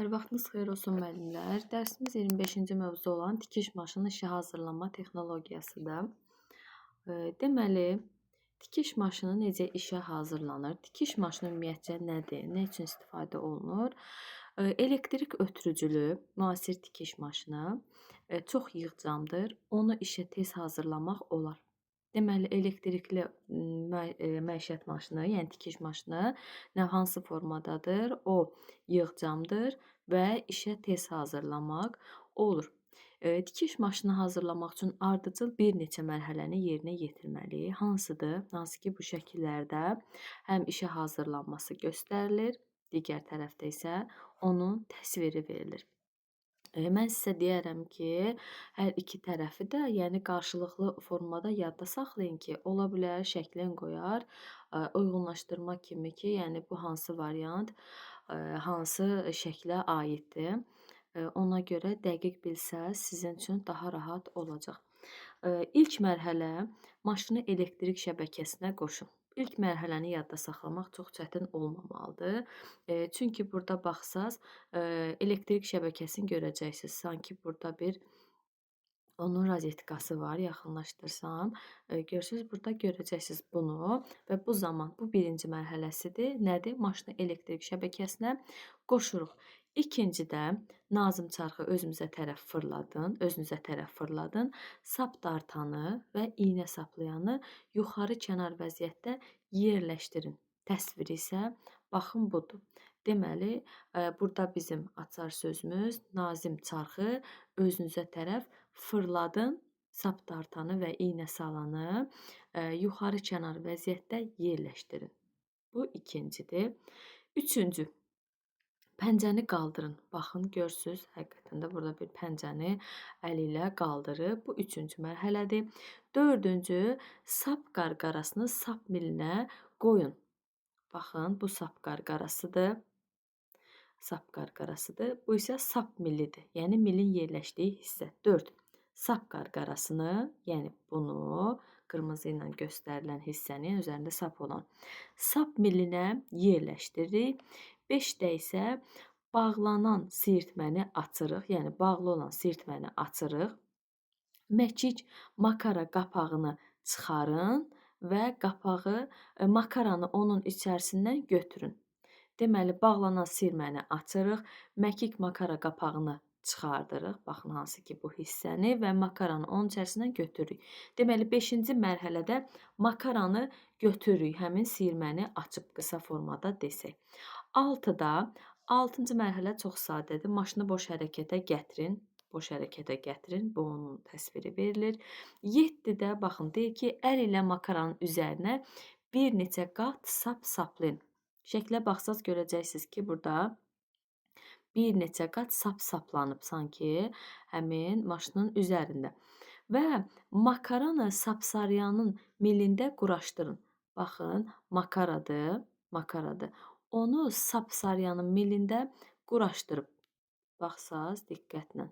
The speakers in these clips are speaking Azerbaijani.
Hər vaxtınız xeyir olsun müəllimlər. Dərsimiz 25-ci mövzu olan tikiş maşını işə hazırlama texnologiyasıdır. Deməli, tikiş maşını necə işə hazırlanır? Tikiş maşını ümumiyyətcə nədir? Nə üçün istifadə olunur? Elektrik ötürücülü müasir tikiş maşını çox yığcamdır. Onu işə tez hazırlamaq olar. Deməli, elektrikli məişət maşını, yəni tikiş maşını nə hansı formadadır? O yığcamdır və işə tez hazırlamaq olur. Tikiş maşını hazırlamaq üçün ardıcıl bir neçə mərhələni yerinə yetirməliyik. Hansıdır? Hansı ki, bu şəkillərdə həm işə hazırlanması göstərilir, digər tərəfdə isə onun təsviri verilir. Mən sizə deyərəm ki, hər iki tərəfi də, yəni qarşılıqlı formada yadda saxlayın ki, ola bilər şəklin qoyar, uyğunlaşdırma kimi ki, yəni bu hansı variant, hansı şəklə aiddir. Ona görə dəqiq bilsəz sizin üçün daha rahat olacaq. İlk mərhələ maşını elektrik şəbəkəsinə qoşun. İlk mərhələni yadda saxlamaq çox çətin olmamalıdır. Çünki burada baxsaz, elektrik şəbəkəsini görəcəksiniz. Sanki burada bir onun rozetkası var. Yaxınlaşdırsam, görürsünüz, burada görəcəksiniz bunu və bu zaman bu birinci mərhələsidir. Nədir? Maşını elektrik şəbəkəsinə qoşuruq. İkincidə nazim çarxı özümüzə tərəf fırladın, özünüzə tərəf fırladın. Sap dartanı və iynə saplayanı yuxarı kənar vəziyyətdə yerləşdirin. Təsviri isə baxın budur. Deməli, burada bizim açar sözümüz nazim çarxı özünüzə tərəf fırladın, sap dartanı və iynə salanı yuxarı kənar vəziyyətdə yerləşdirin. Bu ikincidir. Üçüncü, pəncəni qaldırın. Baxın, görürsünüz, həqiqətən də burada bir pəncəni əli ilə qaldırıb. Bu üçüncü mərhələdir. Dördüncü, sap qarqarasını sap milinə qoyun. Baxın, bu sap qarqarasıdır. Sap qarqarasıdır. Bu isə sap milidir. Yəni milin yerləşdiyi hissə. 4. Sap qarqarasını, yəni bunu qırmızı ilə göstərilən hissəni, üzərində sap olan sap milinə yerləşdiririk. 5-də isə bağlanan sirtməni açırıq, yəni bağlı olan sirtməni açırıq. Məkik makara qapağını çıxarın və qapağı, makaranı onun içərisindən götürün. Deməli, bağlanan sirməni açırıq, məkik makara qapağını çıxardırıq. Baxın, hansı ki bu hissəni və makaranı onun içərisindən götürürük. Deməli, 5-ci mərhələdə makaranı götürürük, həmin sirməni açıb qısa formada desək. 6-da, 6-cı mərhələ çox sadədir. Maşını boş hərəkətə gətirin. Boş hərəkətə gətirin. Bu onun təsviri verilir. 7-də baxın, deyir ki, əl ilə makaranın üzərinə bir neçə qat sap saplayın. Şəklə baxsaz görəcəksiniz ki, burada bir neçə qat sap saplanıb sanki həmin maşının üzərində. Və makaranı sapsarıyanın milində quraşdırın. Baxın, makaradır, makaradır. Onu sapsarıyanın milində quraşdırıb. Baxsaz diqqətlə.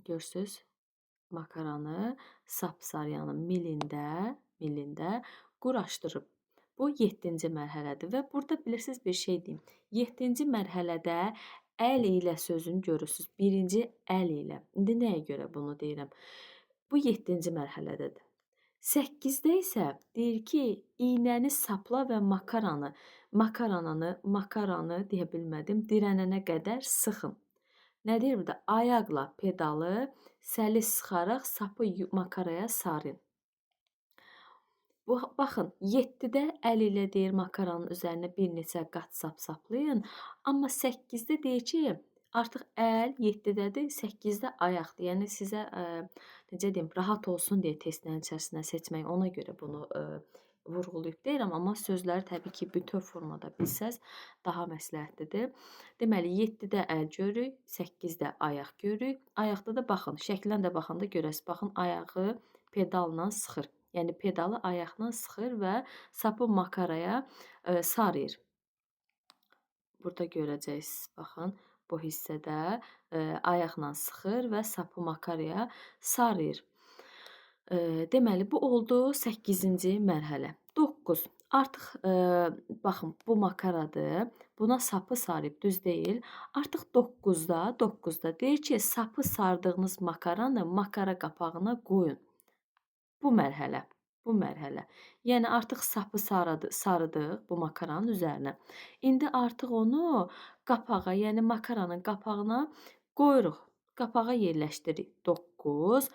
Görürsünüz, makaranı sapsarıyanın milində quraşdırıb. Bu 7-ci mərhələdir və burada bilirsiniz bir şey deyim. 7-ci mərhələdə əl ilə sözünü görürsünüz. Birinci əl ilə. İndi nəyə görə bunu deyirəm? Bu 7-ci mərhələdədir. 8-də isə deyir ki, iynəni sapla və makaranı deyə bilmədim, dirənənə qədər sıxın. Nə deyir burada? Ayaqla pedalı səlis sıxaraq sapı makaraya sarın. Baxın, 7-də əl ilə deyir makaranın üzərinə bir neçə qat sap saplayın. Amma 8-də deyir ki, artıq əl 7-dədir, 8-də ayaqdır. Yəni sizə, necə deyim, rahat olsun deyə testlərin içərisindən seçmək, ona görə bunu vurğulayıb deyirəm. Amma sözləri təbii ki, bütöv formada bilsəz daha məsləhətlidir. Deməli, 7-də əl görürük, 8-də ayaq görürük. Ayaqda da baxın, şəklən də baxanda görəsiniz. Baxın, ayağı pedalla sıxır. Yəni pedalı ayaqla sıxır və sapı makaraya sarıyır. Burada görəcəksiniz, baxın, bu hissədə ayaqla sıxır və sapı makaraya sarıyır. Deməli, bu oldu 8-ci mərhələ. 9. Artıq baxın, bu makaradır. Buna sapı sarıb, düz deyil. Artıq 9-da deyir ki, sapı sardığınız makaranı makara qapağına qoyun. Bu mərhələ. Bu mərhələ. Yəni artıq sapı sarıdıq bu makaranın üzərinə. İndi artıq onu qapağa, yəni makaranın qapağına qoyuruq. Qapağa yerləşdiririk. 9.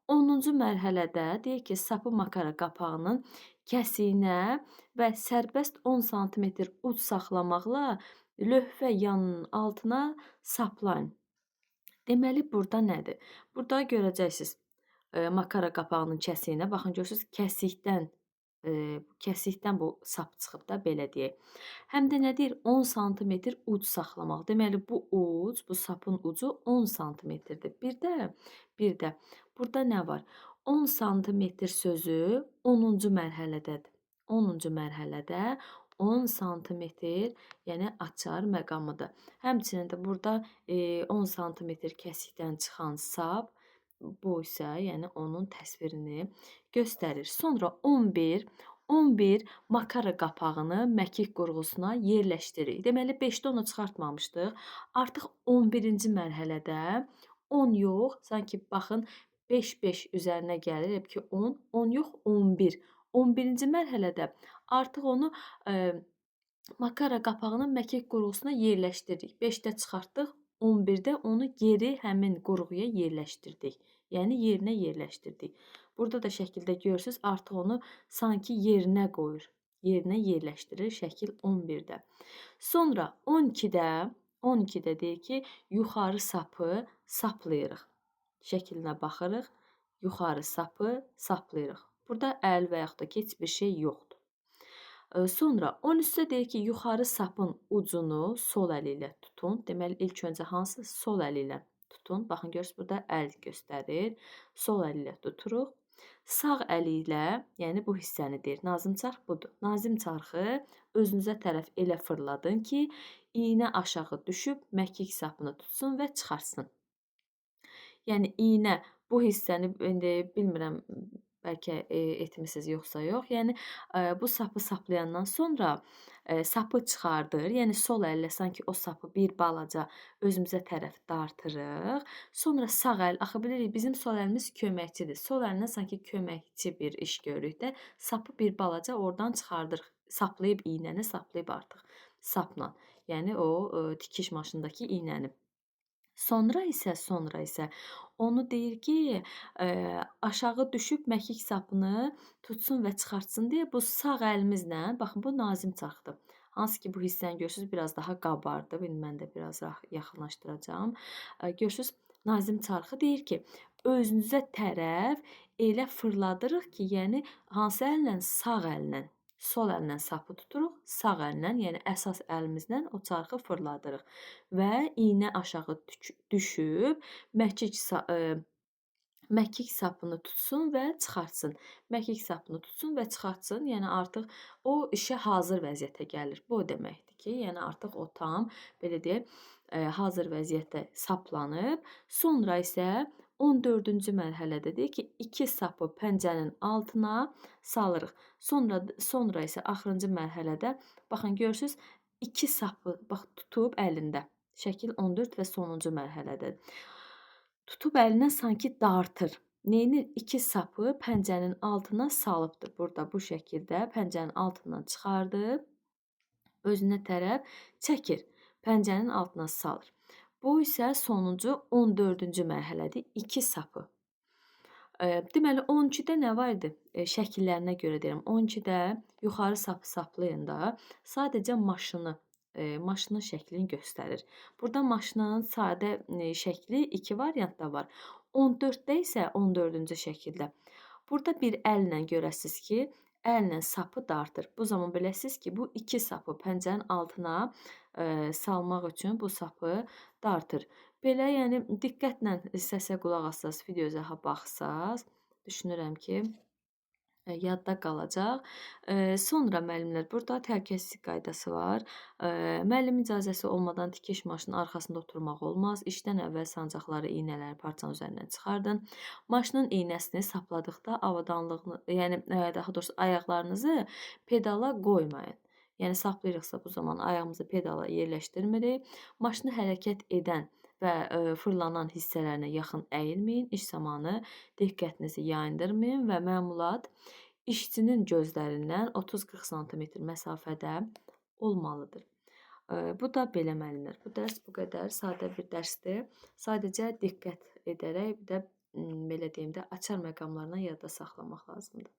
10-cu mərhələdə deyir ki, sapı makara qapağının kəsiyinə və sərbəst 10 sm uc saxlamaqla lövhə yanının altına saplayın. Deməli, burada nədir? Burada görəcəksiniz makara qapağının kəsiyinə. Baxın, görürsünüz, kəsikdən bu sap çıxıb da, belə deyək. Həm də nə deyir? 10 sm uc saxlamaq. Deməli, bu uc, bu sapın ucu 10 sm-dir. Bir də burada nə var? 10 sm sözü 10-cu mərhələdədir. 10-cu mərhələdə 10 sm, yəni açar məqamıdır. Həmçinin də burada 10 sm kəsikdən çıxan sap, bu isə yəni onun təsvirini göstərir. Sonra 11 makara qapağını məkik qurğusuna yerləşdiririk. Deməli, 5-də onu çıxartmamışdıq. Artıq 11-ci mərhələdə 10 yox, sanki baxın 5-5 üzərinə gəlir, elə ki 10, 10 yox, 11. 11-ci mərhələdə artıq onu makara qapağını məkik qurğusuna yerləşdiririk. 5-də çıxartdıq, 11-də onu geri həmin qurğuya yerləşdirdik. Yəni yerinə yerləşdirdik. Burada da şəkildə görürsünüz, artıq onu sanki yerinə qoyur. Yerinə yerləşdirir şəkil 11-də. Sonra 12-də deyir ki, yuxarı sapı saplayırıq. Şəklinə baxırıq, yuxarı sapı saplayırıq. Burada əl və yaxud da ki, heç bir şey yoxdur. Sonra 13-də deyir ki, yuxarı sapın ucunu sol əli ilə tutun. Deməli, ilk öncə hansı? Sol əli ilə tutun. Baxın, görürsünüz, burada əl göstərir. Sol əli ilə tuturuq. Sağ əli ilə, yəni bu hissəni deyir. Nazim çarx budur. Nazim çarxı özünüzə tərəf elə fırladın ki, iynə aşağı düşüb məkik sapını tutsun və çıxartsın. Yəni, iynə bu hissəni, indi bilmirəm, bəlkə etmisiniz yoxsa yox. Yəni, bu sapı saplayandan sonra sapı çıxardır. Yəni, sol əllə sanki o sapı bir balaca özümüzə tərəf dartırıq. Sonra sağ əl, axı bilirik, bizim sol əlimiz köməkçidir. Sol əllə sanki köməkçi bir iş görürük də, sapı bir balaca oradan çıxardırıq. Saplayıb iynəni, saplayıb artıq sapla. Yəni, o tikiş maşındakı iynəni. Sonra isə onu deyir ki, aşağı düşüb məkik sapını tutsun və çıxartsın deyə bu sağ əlimizlə, baxın, bu nazim çarxdır. Hansı ki, bu hissəni görürsünüz, biraz daha qabardı. İndi mən də biraz yaxınlaşdıracağam. Görürsünüz, nazim çarxı deyir ki, özünüzə tərəf elə fırladırıq ki, yəni hansı əllə? Sağ əllə. Sol əllə sapı tuturuq, sağ əllə, yəni əsas əlimizlə o çarxı fırladırıq və iynə aşağı düşüb məkik sapını tutsun və çıxartsın. Məkik sapını tutsun və çıxartsın, yəni artıq o işə hazır vəziyyətə gəlir. Bu o deməkdir ki, yəni artıq o tam, belə deyək, hazır vəziyyətdə saplanıb. Sonra isə 14-cü mərhələdə deyir ki, 2 sapı pəncənin altına salırıq. Sonra isə axırıncı mərhələdə, baxın, görürsünüz, 2 sapı bax, tutub əlində. Şəkil 14 və sonuncu mərhələdədir. Tutub əlinə sanki dartır. Neynir? 2 sapı pəncənin altına salıbdır. Burada bu şəkildə pəncənin altından çıxardıb, özünə tərəf çəkir. Pəncənin altına salır. Bu isə sonuncu 14-cü mərhələdir. 2 sapı. Deməli, 12-də nə var idi? Şəkillərinə görə deyirəm. 12-də yuxarı sapı saplayanda sadəcə maşının şəklini göstərir. Burada maşının sadə şəkli 2 variantda var. 14-də isə 14-cü şəkildə. Burada bir əllə görəsiniz ki, əllə sapı dartır. Bu zaman biləsiniz ki, bu 2 sapı pəncənin altına salmaq üçün bu sapı dartır. Belə, yəni diqqətlə səsə qulaq assaz, video izaha baxsaz, düşünürəm ki, Yadda qalacaq. Sonra müəllimlər, burada təhlükəsizlik qaydası var. Müəllim icazəsi olmadan tikiş maşının arxasında oturmaq olmaz. İşdən əvvəl sancaqları, iynələri parçanın üzərindən çıxardın. Maşının iynəsini sapladıqda avadanlığını, yəni daha doğrusu ayaqlarınızı pedala qoymayın. Yəni saplayırıqsa bu zaman ayağımızı pedala yerləşdirmirik. Maşını hərəkət edən və fırlanan hissələrinə yaxın əyilməyin. İş zamanı diqqətinizi yayındırmayın və məmulat işçinin gözlərindən 30-40 sm məsafədə olmalıdır. Bu da belə müəllimlər. Bu dərs bu qədər sadə bir dərsdir. Sadəcə diqqət edərək bir də belə deyim də açar məqamlarına yadda saxlamaq lazımdır.